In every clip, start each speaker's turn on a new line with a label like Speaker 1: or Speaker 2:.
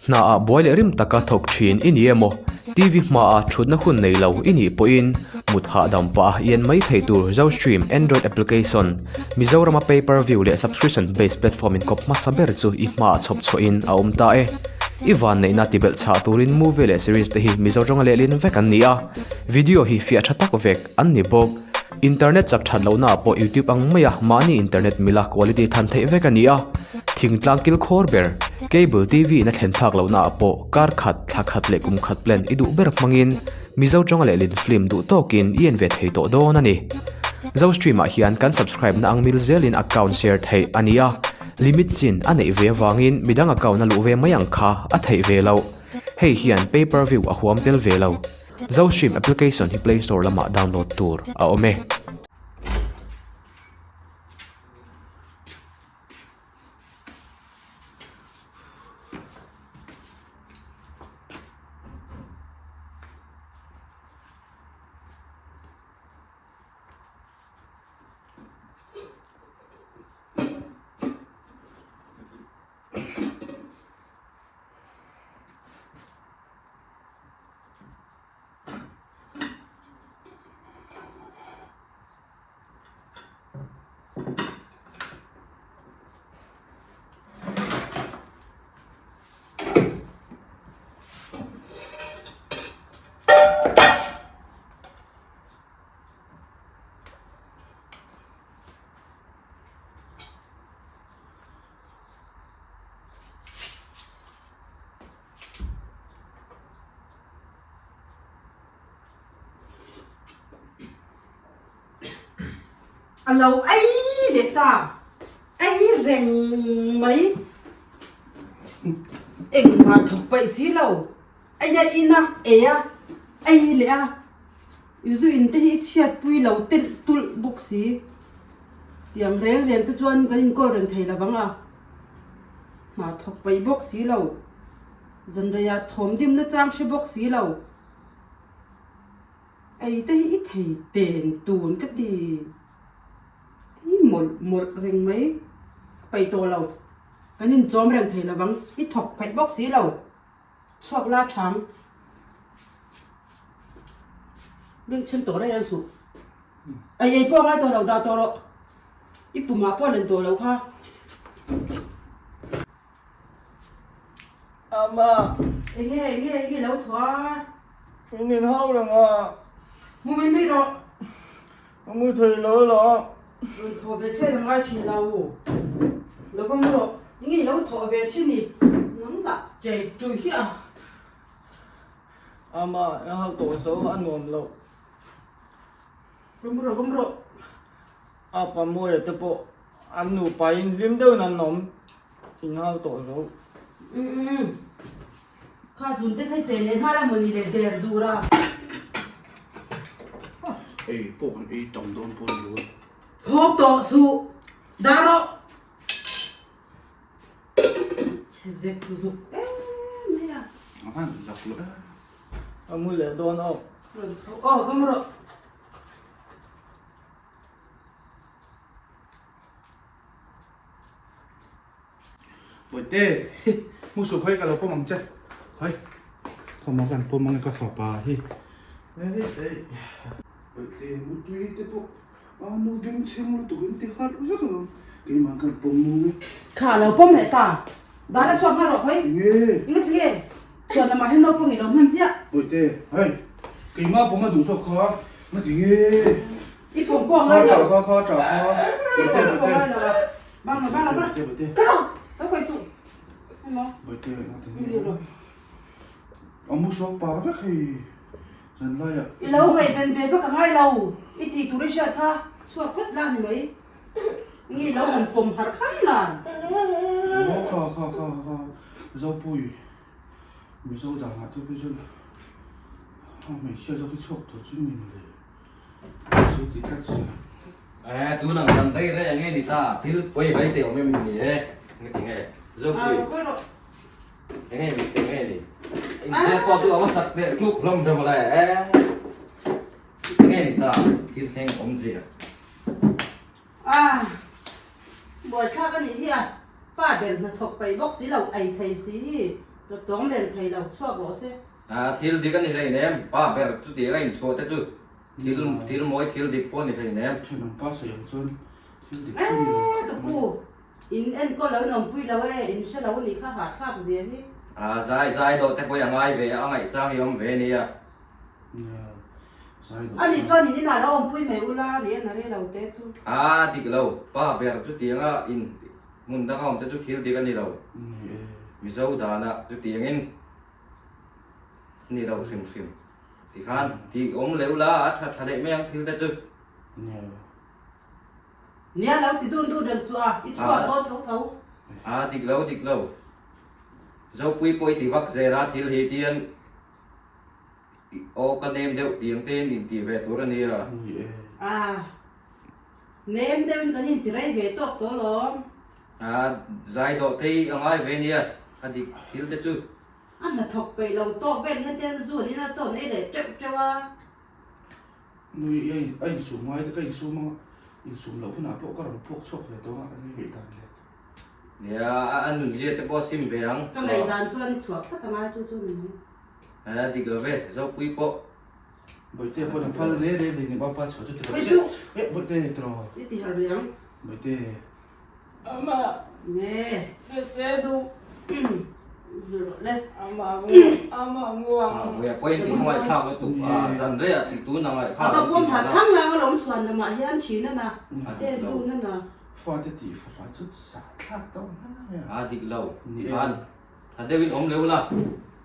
Speaker 1: Hna ah buai leh rim taka thawk thin i ni emaw, TV hmaah thutna hun nei lo i nih pawhin mut hahdam pah a i en mai thei tur Zostream Android application, Mizorama pay per view leh subscription based platform inkawp hmasa ber chu i hmaah chhawp chhuahin a awm ta e. I vanneihna tibelh chhah turin movie leh series te hi Mizo tawnga lehlin vek an ni a, video hi fiah tha tak vek an ni bawk. Internet chak that lohna ah pawh YouTube ang maia mahni internet mila quality than theih vek a ni a, thingtlang kil khawr ber, cable TV in a thlen phak lohna ah pawh kar khat, thla khat leh kum khat plan i duh ber hmangin Mizo tawnga lehlin film duh tawkin i en ve thei tawh dawn a ni. Zostream ah hian kan subscribe na ang mil zelin account share theih a ni a, limit chin a neih ve avangin midang account a luh ve mai ang kha a theih ve loh. Hei hian pay per view a huam tel ve lo. Zostream application hi Play Store lamah download tur a awm e.
Speaker 2: A lo ei leh ta, ei reng mai. Engmah thawk paih si lo, ei a in a, ei a, ei leh a. I zu in te hi i chhiat pui lo telh tulh bawk si. Tiang reng reng te chuan kan inkawl reng thei lo vang a. Hna thawk paih bawk si lo. Zanreiah thawm dimna chang hre bawk si lo. Ei te hi i thei ten tun ka ti. I mawlh mawlh reng mai. Ka paih tawh lo. Kan inchawm reng thei lo vang. I thawk paih bawk si lo. Chhuak la thang. Beng chhem tawh reng reng suh. Ei ei pawh a ngai tawh lo dah tawh rawh. I pumah pawh a len tawh lo kha.
Speaker 3: Ama.
Speaker 2: Enge enge enge lo thaw a.
Speaker 3: In in hau reng a.
Speaker 2: Mu mai mai rawh.
Speaker 3: Ka mu thei lo lo.
Speaker 2: Rawn thawh ve che ang ngai thin lo. Lo va mu rawh. Enge i lo thawh ve thin i nang lah chei tui hi a.
Speaker 3: Ama i hau tawh zo a nuam lo.
Speaker 2: Va mu rawh va mu rawh.
Speaker 3: A pa Mawia te pawh an nupa in hlim deuhin an awm in hau tawh zo.
Speaker 2: Umm. Kha zun te kha i chei leh nghal a mawni leh der dur a.
Speaker 4: Ei pawh kan ei tam dawn pawh ni lo a.
Speaker 2: Thawk tawh suh dah rawh. Chhe zek zuk em mai a.
Speaker 4: A han lak loh e.
Speaker 3: A mu leh dawn aw.
Speaker 2: Rawn tho aw va mu rawh.
Speaker 4: Bawihte, hi, hmu suh khawi ka lo pawm ang che. Khawi, thawmhnaw ka han pawm ang e ka fapa hi. Ei ei, Bawihte, mutui te pawh a nu beng chheng lutuk in ti harh vek alawm. Keimah ka han pawm nung e.
Speaker 2: Kha lo pawm leh ta. Dah la chhuak nghal rawh khawi.
Speaker 4: Enge?
Speaker 2: Enge tinge? Chuan lamah hian naupang i lo hman ziah.
Speaker 4: Bawihte, hei, keimah pawm a duh zawk kha. Ngatinge?
Speaker 2: I pawm pawh ngai lo.
Speaker 4: Kha kha kha kha kha.
Speaker 2: I pawm pawh ngai lo a. Bang lo bang lo bang. Ka ro. Ka koi su. Emo.
Speaker 4: Boite ngatinge. Amu suak pa vek hei. Zan lai ah.
Speaker 2: I lo ngaih ven ve vek a ngai lo. I tih tur i hriat kha chhuak phawt la ni mai. Nge i lo han pawm harh khang lan.
Speaker 4: Aw kha kha kha kha Zopui. Mizo dangah te pawh chuan hmeichhia zawk hi chhuak tur chu ni mawle.
Speaker 5: Eh, tun ang dang rei rei ange ni ta. Thil pawi hai te awm em ni e. Nge ti nge. Zo pui. Enge ni te nge ni. In che pawh chu ava sak te tluk hlawm hlawm le. Eh. Enge ni ta. Thil thleng awm zia.
Speaker 2: Ah. Buaithlak anih hi a. Pa ber hnathawk paih bawk si lo ei thei si hi. Ka chawng len thei lo, chhuak rawh se.
Speaker 5: A thil dik a ni hleinem, pa ber chutiang a inchhuah te chu thil thil mawi thil dik pawh a ni hleinem.
Speaker 4: Thenawm pa sawi ang chuan thil dik chu ni lo.
Speaker 2: Eee ka pu, in enkawl lo in awmpui lo e, in hre lo a nih kha hahthlak zia hi.
Speaker 5: A zai zai dawh te pawh i a ngai ve a, a ngaihchang i awm ve nia.
Speaker 4: Nia, zai dawh
Speaker 2: A nih chuan in inah lo awmpui mai ula, rian a rei lo te chu.
Speaker 5: A dik lo, pa ber chutiang a in hmun danga awm te chu thil dik a ni lo.
Speaker 4: Ni e.
Speaker 5: Mizo danah chutiangin. Ni lo hrim hrim. Tikhan tih awm leuh la a tha tha leh mai ang thil te chu.
Speaker 2: Nia lo ti dun dun reng suh a, i chhuak dawn tho tho.
Speaker 5: A dik lo dik lo. Zopui pawh i ti vak zel a thil hi tian i aw ka nem deuh tiang te in intih ve tur a nia.
Speaker 2: A nem deuh in kan inti rei ve tawk tawh alawm.
Speaker 5: A zai dawh te hi a ngai ve nia a dik thil te chu.
Speaker 2: A hnathawk peih lo tawk vel hian te zu an ina chaw an ei leh teuh teuh a.
Speaker 4: Nui ei a insum ngai te ka insum anga insum loh hunah pawh ka rawn puak chhuak ve tawh a a ni ngaihdan le.
Speaker 5: Nia a nunzia te pawh a sim ve ang.
Speaker 2: Ka ngaihdan chuan i chhuah phawt angai chu chu ni mai.
Speaker 5: A dik lo ve Zopui pawh.
Speaker 4: Bawihte pawh a phal hle hle hle ni bapa chhuah chu tiraw.
Speaker 2: Eisu.
Speaker 4: Eh bawihte tiraw.
Speaker 2: I ti harh leh ang.
Speaker 4: Bawihte.
Speaker 3: Ama.
Speaker 2: Nge.
Speaker 3: Tete duh.
Speaker 2: Rawh le.
Speaker 3: Ama ama nguang.
Speaker 5: Ah buia pawhin ti hmangaih thlak lutuk a zan rei ah ti tun angaih kha
Speaker 2: A ka pawm hat thang lang alawm chhuan lamah hian thin a na te dun a na.
Speaker 4: Fate tih fahra chu sah thlak tawh hman a nia.
Speaker 5: A dik lo. Khan Tha deuhin awm leuh la.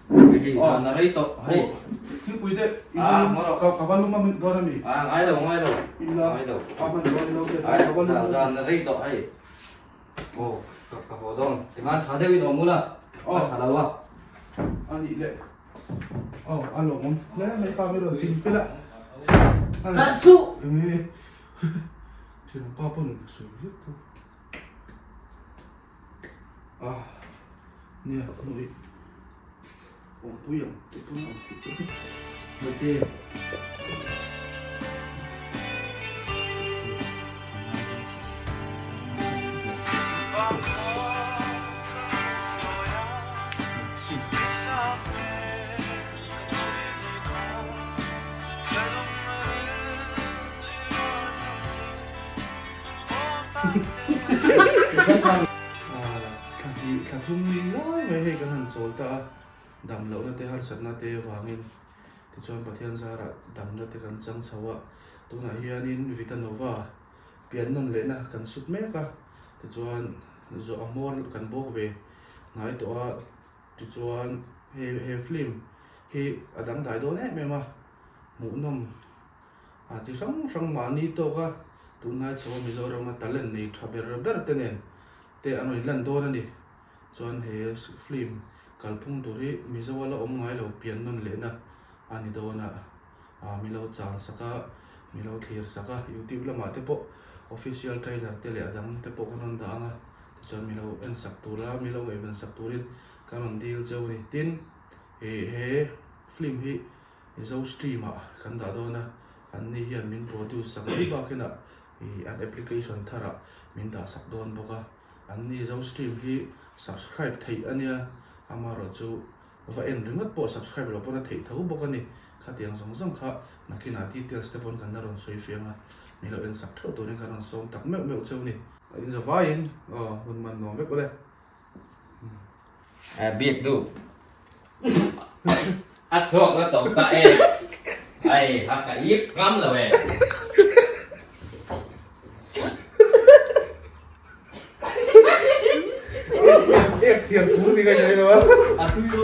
Speaker 5: Hei hei zan a rei tawh hei.
Speaker 4: Thingpui te ka va lum a dawn a mi?
Speaker 5: A ngai lo ngai lo.
Speaker 4: Ngai lo. A hman dawn lo te ka va lum a.
Speaker 5: Zan a rei tawh hei. Aw ka haw dawn. Tikhan tha deuhin awm ula. Ka tha lo a.
Speaker 4: A nih leh. Aw a lawmawm hle mai kha mi rawn ching fel a.
Speaker 2: Kalh suh.
Speaker 4: Thianpa pawn sawi vek tawh. A nia hnuai awmpui ang tih pawn a awm theih tawh mate. Thla hnih thla thum lai mai hei kan han chawl ta a, dam lohna te harsatna te vangin tichuan Pathian zarah damna te kan chang chho a, tunah hianin Vitanova pian nawn lehna kan sut mek a, tichuan zawh a hmawr kan bawk ve hnai tawh a, tichuan he he film hi a dangdai dawn em em a, hmuhnawm. A chi hrang hrang mahni tawk a, tunlai chho a Mizorama talent nei tha ber ber te nen te an rawn inlan dawn a ni. Chuan he film kalphung tur hi Mizo a la awm ngai lo pian nawn lehna a ni dawn a, aa mi lo chan sak a, mi lo thlir sak a, YouTube lamah te pawh official trailer te leh a dang te pawh kan rawn dah ang a, tichuan mi lo en sak tur a, mi lo ngaihven sak turin kan rawn dil cheu a ni. Tin, he film hi Mizo stream ah kan dah dawn a, an ni hian min produce sak mai bak hinah ih an application thar ah min dah sak dawn bawk a, an ni Zo stream hi subscribe theih a nia, amaherawh chu va en ringawt pawh subscribe loh pawn a theih tho bawk a ni, khatiang zawng zawng kha nakinah details te pawn kan la rawn sawi fiang a, min lo en sak theuh turin kan rawn sawm tak meuh meuh cheu ni. In zavaiin aw hun man nuam vek ule.
Speaker 5: Biak du. A chhuak la tawp ta e. Ai, ha ka ip ngam lo e.
Speaker 4: Ek thiam thu ni ka ngai lo a.
Speaker 3: A tui lo.